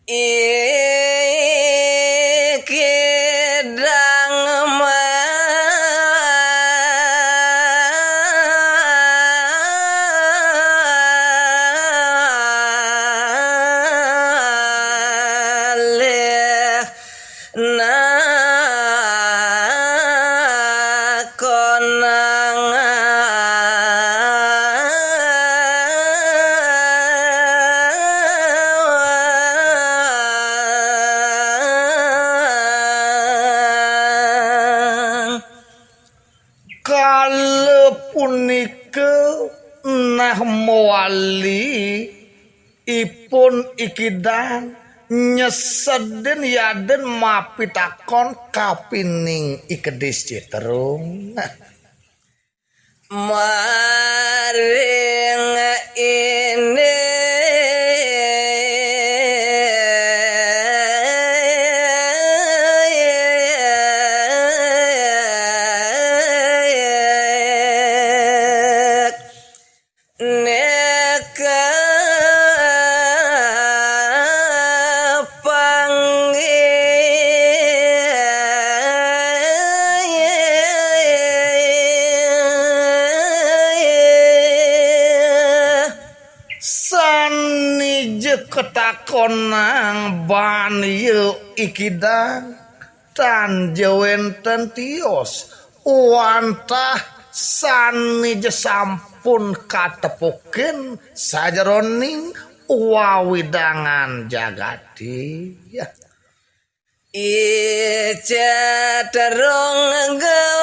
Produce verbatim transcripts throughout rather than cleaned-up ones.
Ikidang malih na konang. Kala punika nah mawali ipun Ikidang nyesedin yadin mapitakon kapining I Kedis Citerung. Maring indik nika panggih. Sanija katakonang baan ya Ikidang, tan ja wénten tios, wantah sanija sampun katepukin sajeroning wawidangan jagaté. Ya. I Citerung galis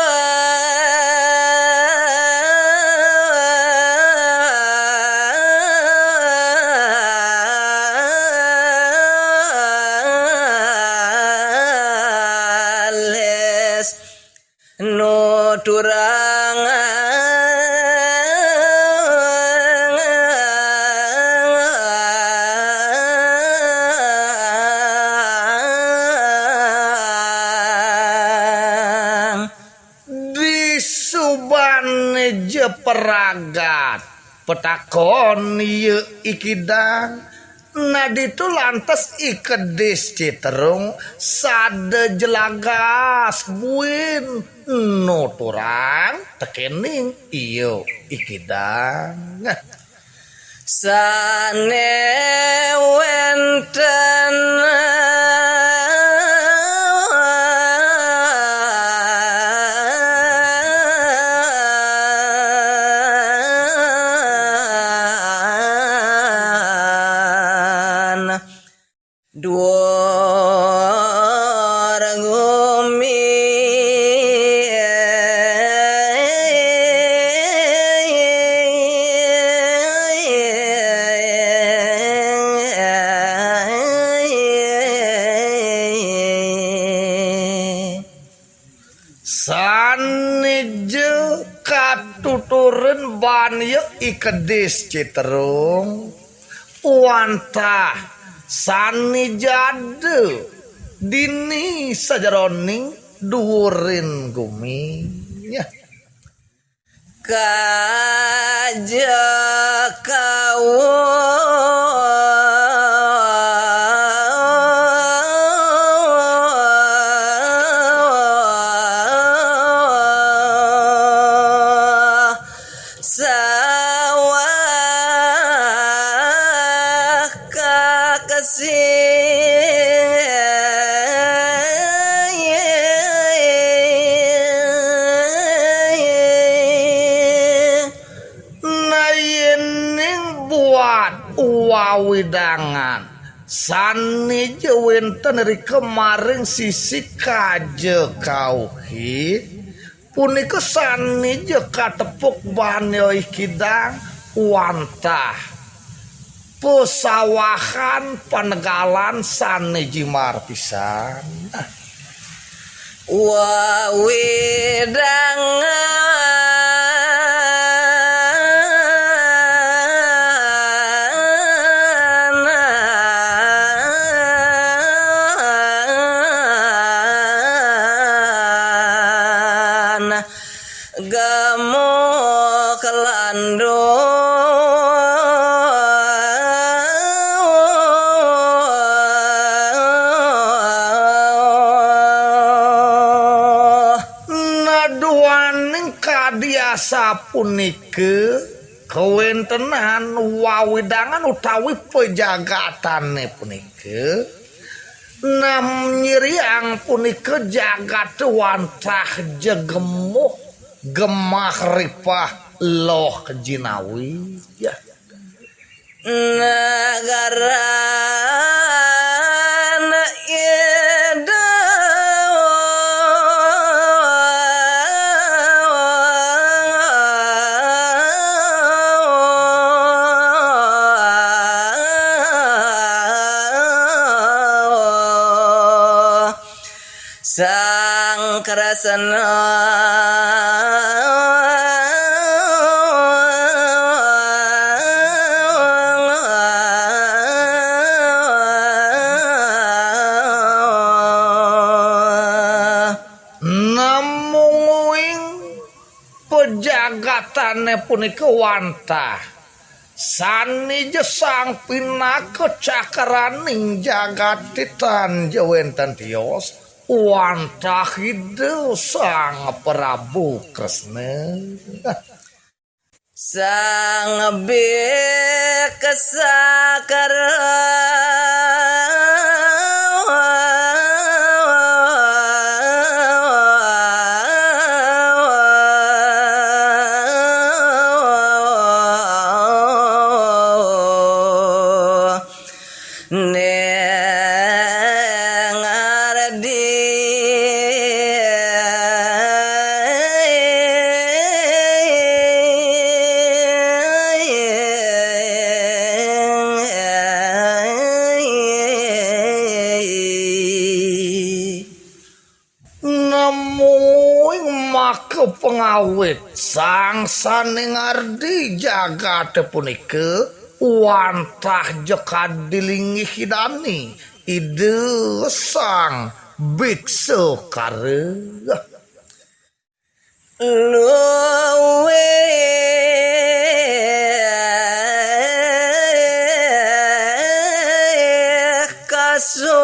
nuturang. Disubané ja pragat petakon ya Ikidang. Nah ditu lantas I Kedis Citerung sada jelagas buin nuturang tekéning ya Ikidang. Sané wénten duur gumi. Sané ja katuturin baan ya I Kedis Citerung, wantah sané ja ada dini sajeroning duuring gumi. Ya. Kaja kauh sawah kakesih. Nah, yéning buat wawidangan sané ja wénten rika maring sisi kaja kauhé, punika sané ja katepuk baan ya Ikidang wantah pasawahan panegalan sané jimbar pisan. Wawidangan gemuk landung. Asapunika kawéntenan wawidangan utawi pejagatané punika, nam nyiriang punika jagaté wantah jegemuh, gemah ripah, loh jinawi. Nagaran Ida. Sang Kresna. Namung uing pejagatané punika wantah. Sanija sang pinaka cakraning jagaté tan ja wénten tios, wantah Ida Sang Prabu Kresna. Sang Biksa Kara. Ning Ardi. Namung maka pangawit sang sané ngardi jagaté punika wantah ja kadi linggih Idané, Ida Sang Biksa Kara. Luwih kasub.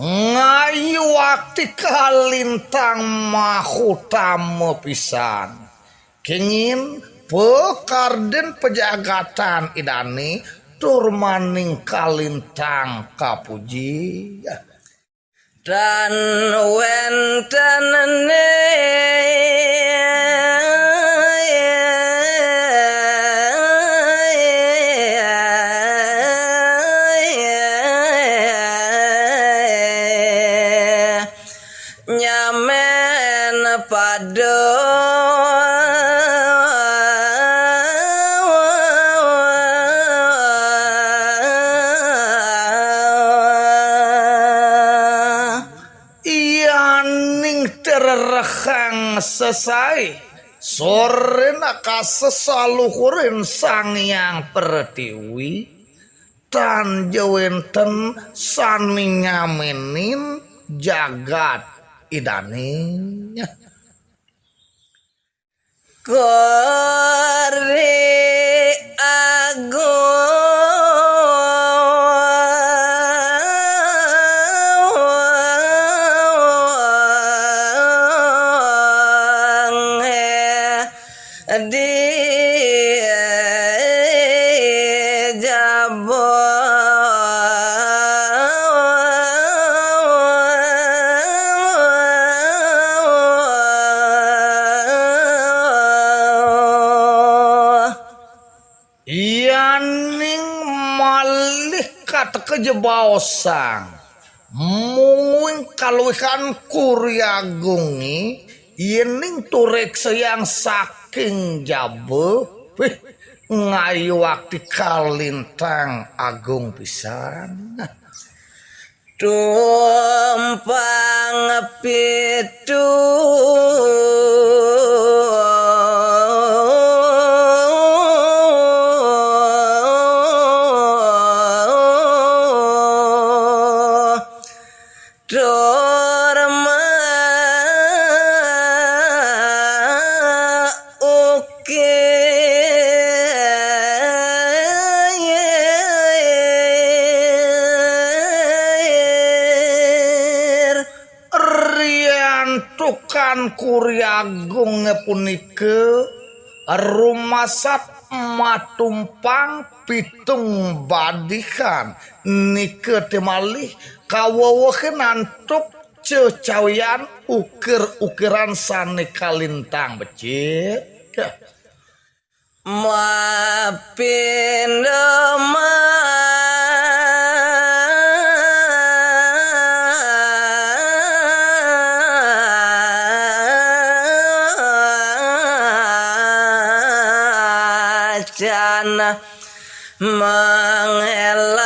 Ngayuakti kalintang mahutama pisan. Kengin pakardin pejagatan Idané tur maning kalintang kapuji. Tan wénten né. Nyamén pada. Yaning tererehang sesai, sorena kasesaluhurin Sang Hyang Pertiwi, tan ja wénten sané nyamenin jagat Idané. Kori Agung. Di jaba. Yaning malih kateka ja baosang, mungguing kaluihan Kori Agungé, yéning tureksayang saking jaba, wih, ngayuakti kalintang agung pisan. Tumpang pitu. Tur maukir. Antukan Kuri Agung punika rumasat matumpang pitung badihan, nika timalih kawewehin antuk cecawian ukir-ukiran sane kalintang becik. Mapinda macan mangelang.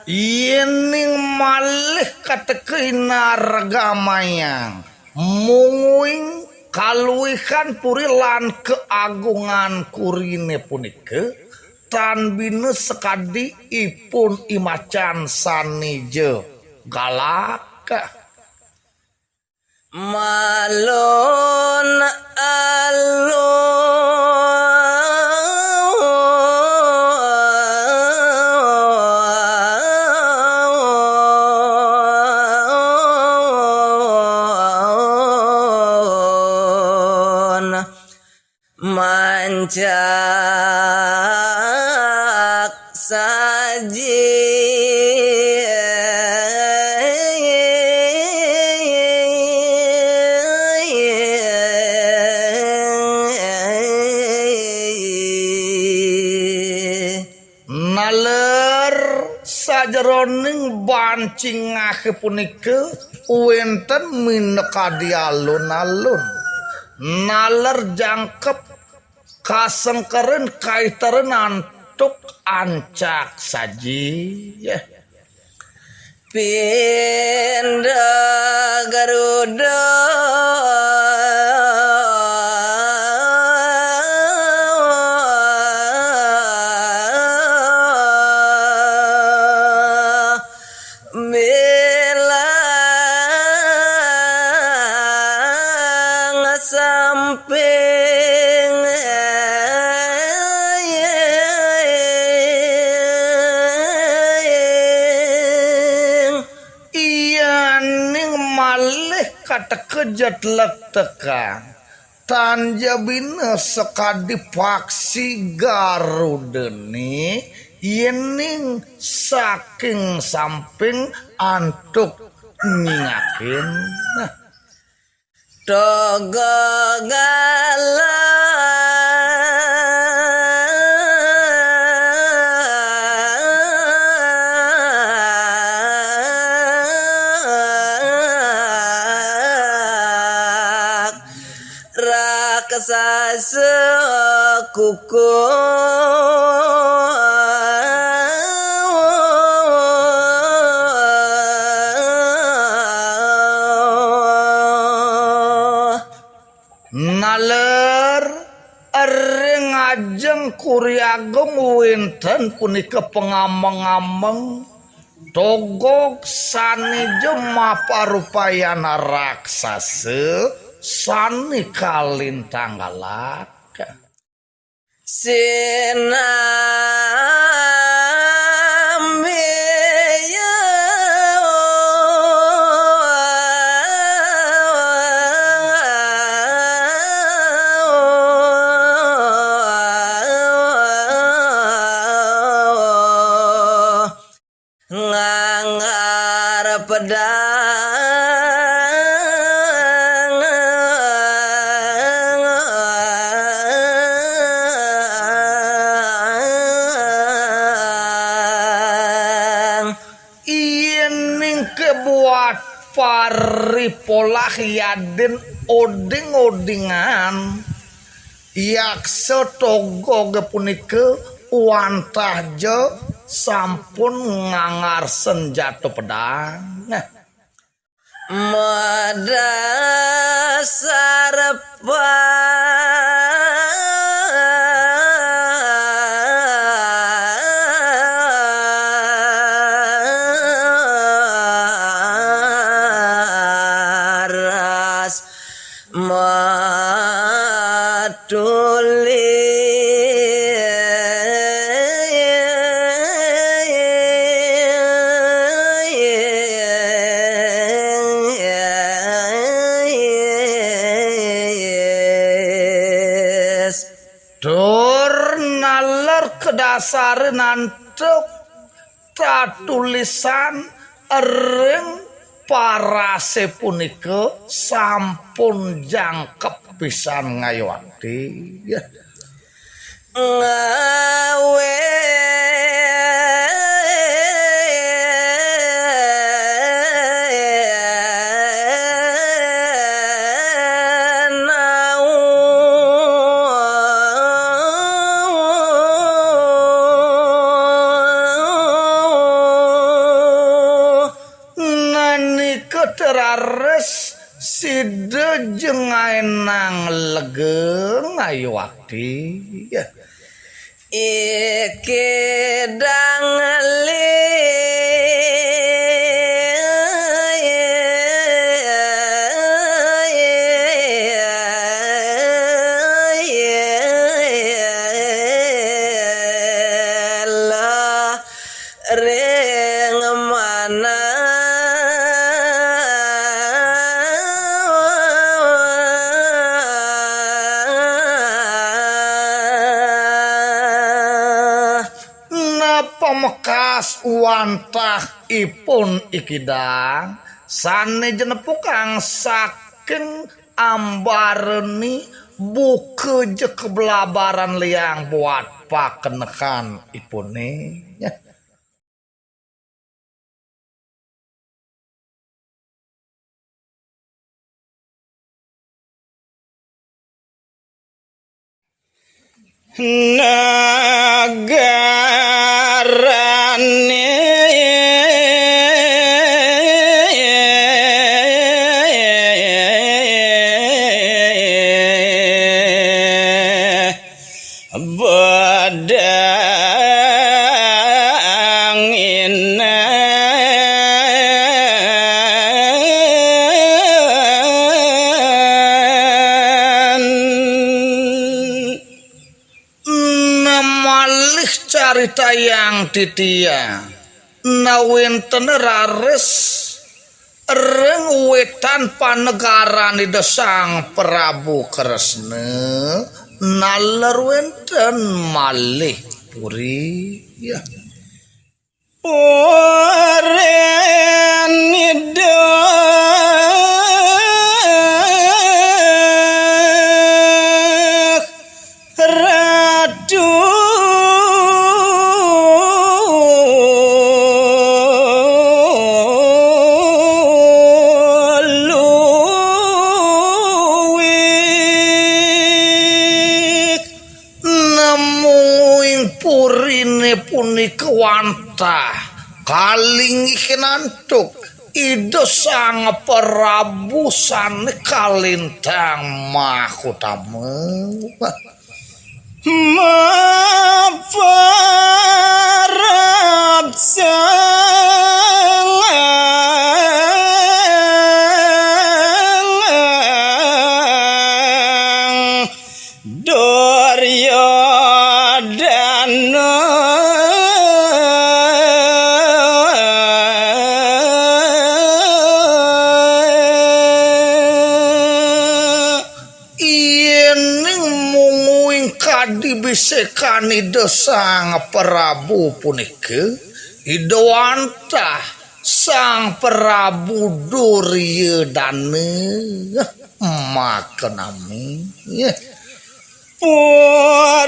Yening malih kateka inargamayang, mungguing kaluihan puri lan kaagungan kurine punika, tan bina sakadi ipun i macan sane ja galak. Malun alun mancak saji. Naler sajeroning bancingahe punika wenten minakadi alun-alun. Naler jangkep kasengkerin kaiterin antuk ancak saji. Pinda Garuda bilang samping. Iyaning malih kateka ja tlektekang. Tan ja bina sakadi paksi garudane, yening saking samping antuk nyingakin. Nah. Toga galak raksasa kukuh. Naler ring ajeng Kuri Agung wenten punika pangameng-ameng togog sane ja maparupayana raksasa sane kalintang galak. Sinambi nganggar pedang. Yening kebuat paripolah yadin oding-odingan, yaksa togoge punika wantah ja sampun nganggar senjata pedang. Madasar paras matuli. Tur naler kedasaren antuk tatulisan ring parase punika sampun jangkep pisan ngayuakti. Ngawe Nanika terares sida jengaenang lega ngayuakti. Iki dang ring manah. Napa mekas wantah ipun ikidang sane jenepukang saking ambarani buka ja keblabaran liang buat pakenekan ipune. Nagarane Bedanginan. Namalih caritayang titiang, nawenten raris ring wetan panegaran Ida Sang Prabu Kresna, naler wenten malih puri. Ya. Purin Ida Ratu Luwik. Nemu ing purine punika wantah kalingihin antuk Ida Sang Prabu sane kalintang mahutama. Maparab sang Duryodana. Yening mungguing kadi bisekan Ida Sang Prabu punika, Ida wantah Sang Prabu Duryodana makanami. Purineke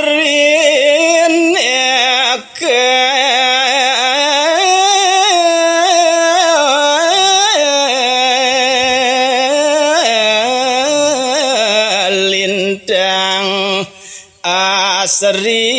lintang asri.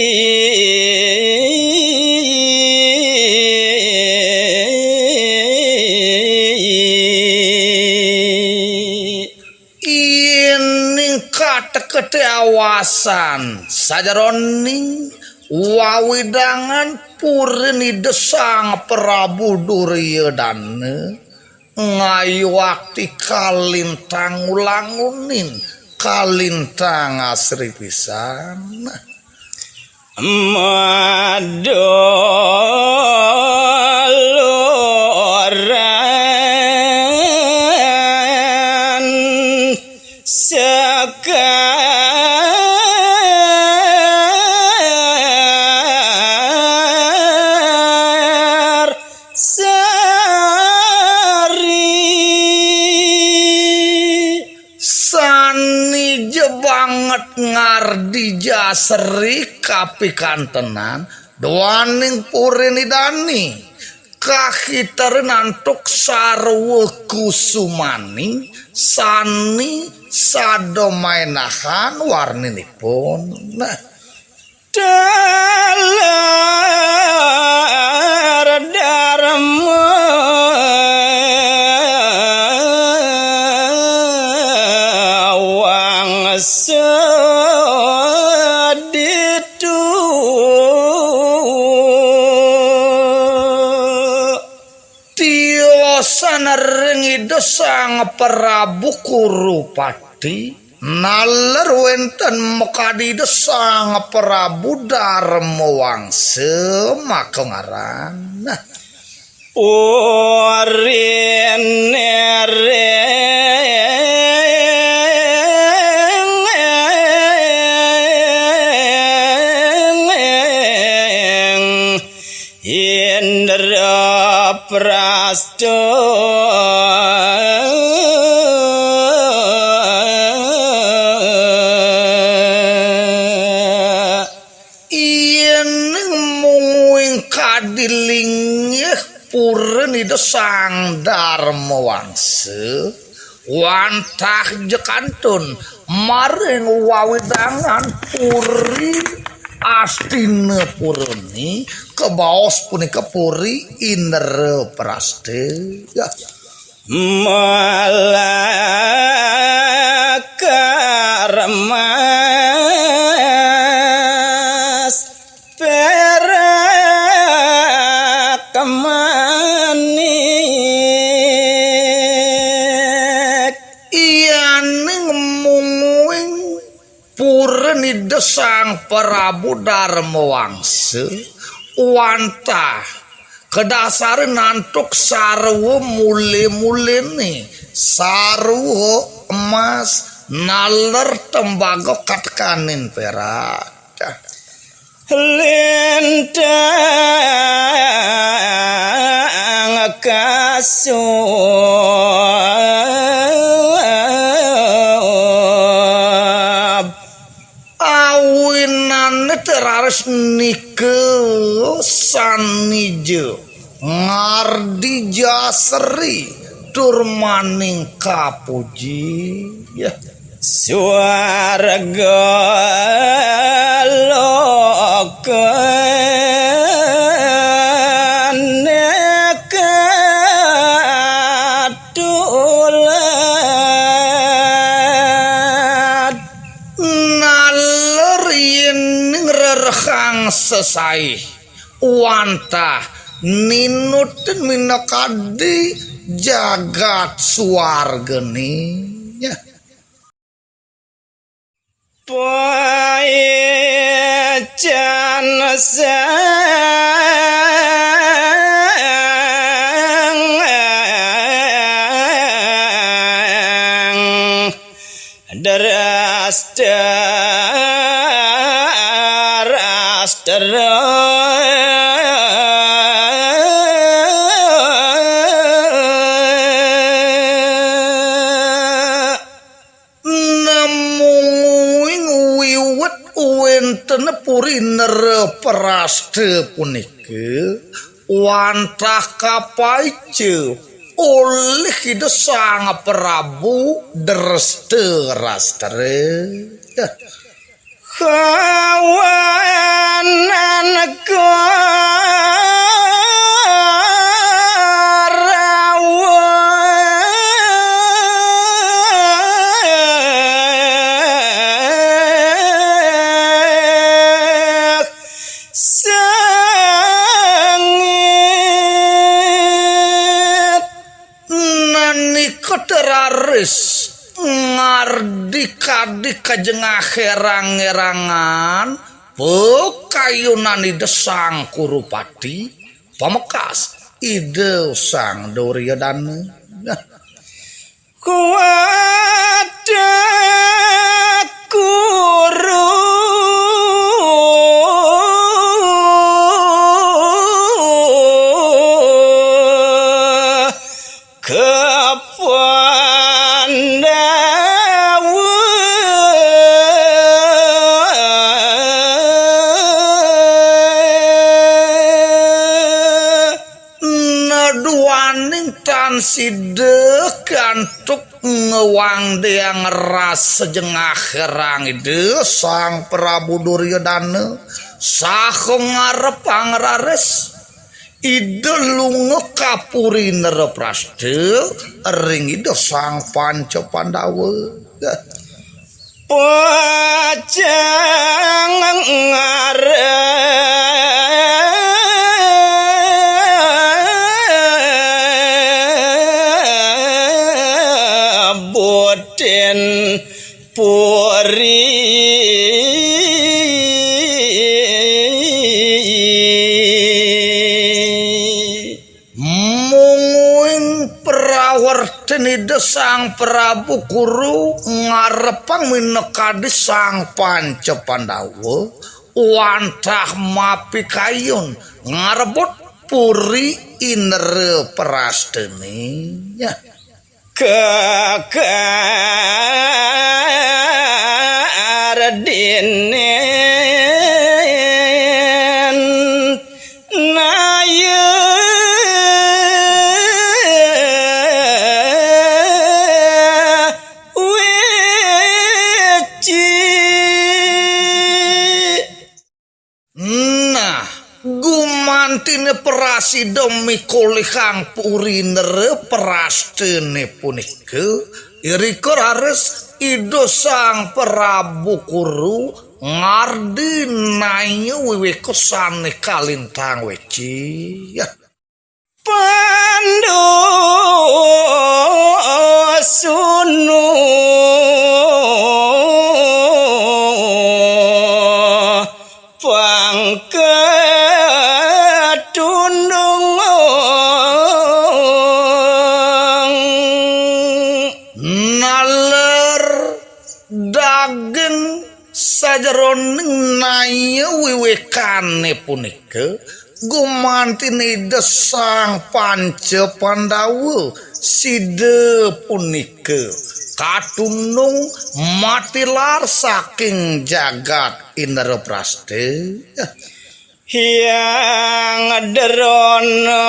Yening katekete awasan sajeroning wawidangan purin Ida Sang Prabu Duryodana ngayuakti kalintang ulangunin, kalintang asri pisan. Maduluran seka Ngardi jasri kapikantenan duaning purin Idane. Kakiteren antuk sarwa kusumaning sane sada maenahan warninipun. Nah, Dalar Darma Wangsa ditu. Tiosan ring Ida Sang Prabu Kurupati, naler wenten makadi Ida Sang Prabu Darma Wangsa makangaran. Nah, Urin ring Indraprasta. Yen mungguing kadi linggih purin Ida Sang Darma Wangsa, wantah ja kantun maring wewidangan Puri Astinapurane, kabaos punika Puri Indraprasta. Ya. Malakar mas perak manik. Yaning mungguing purin Ida Sang Prabu Darma Wangsa, wantah kadasarin antuk sarwa mule-mulene, sarwa emas, naler tembaga katekaning perak. Lintang kasub. Awinane raris nika sanija ngardi jasri tur maning kapuji. Ya. Swarga lokane katulat. Naler yening rerehang sesaih wantah ninutin minakadi jagat swargane. Paican sang Drasta, drasta. Namung wiwit wenten puri Indraprasta punika wantah kapaica olih Ida Sang Prabu Dresta Rastra. Kawanan Korawa. Sengit. Nanika teraris ngardi kadi kajengah erang-erangan pekayunan Ida Sang Kurupati, pamekas Ida Sang Duryodana. Kuat kuru kepandawa. Sida kantuk ngwangdayang rasa jengah rang Ida Sang Prabu Duryodana saha ngarepang raris Ida lunga ka puri Indraprasta ring Ida Sang Panca Pandawa. Pacang ngarebutin puri. Mungguing prawertin Ida Sang Prabu Kuru ngarepang minakadi Sang Panca Pandawa wantah mapikayun ngarebut puri Indraprastane. Kekar dinin naya weci. Nah, gumantine prasida mikolihang puri Indraprastane punika, irika raris Ida Sang Prabu Kuru ngardi naya wiweka sane kalintang weci. Pandu sunu pangkatundung naler daging sajeroning naya wiwekane punika, gumantin Ida Sang Panca Pandawa, sida punika katundung matilar saking jagat Indraprasta. Hyang Drona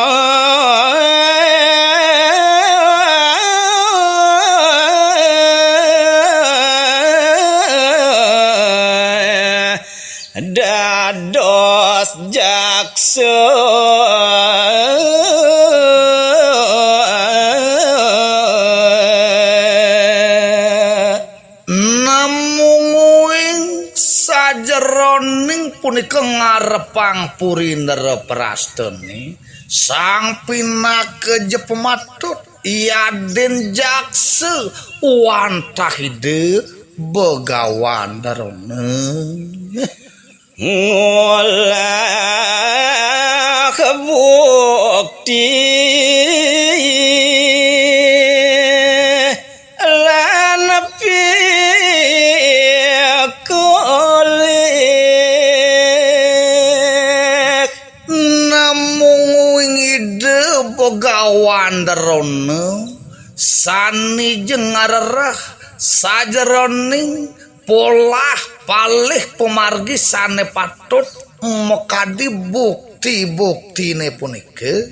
dados jaksa. Namung uing sajeroning punika ngarepang puri Indraprastane, Sang Pinaka ja pematut, yadin jaksa wantah Ida Begawan Drona. Ngolah bukti lan pikolih. Namung uing Ida Begawan Drona, sane ja ngarereh sajeroning polah palih pamargi sane patut makadi bukti-buktine punika.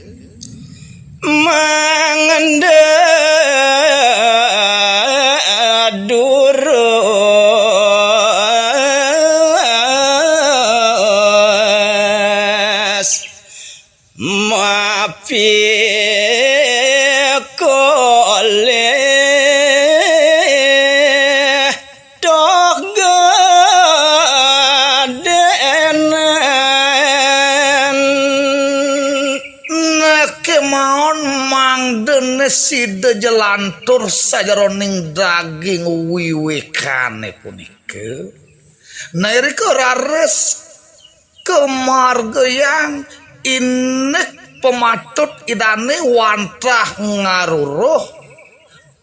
Mangda durus mapikolih toh gadenan. Nah, kemaon mangdene sida jelantur sajeroning daging wiwekane punika. Nah, irika raris kamargiang indik pamatut Idane wantah ngaruruh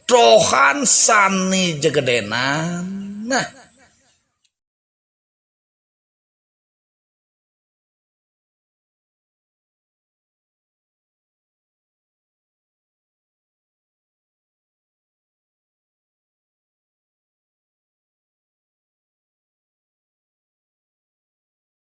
tohan sane ja gedenan. Nah,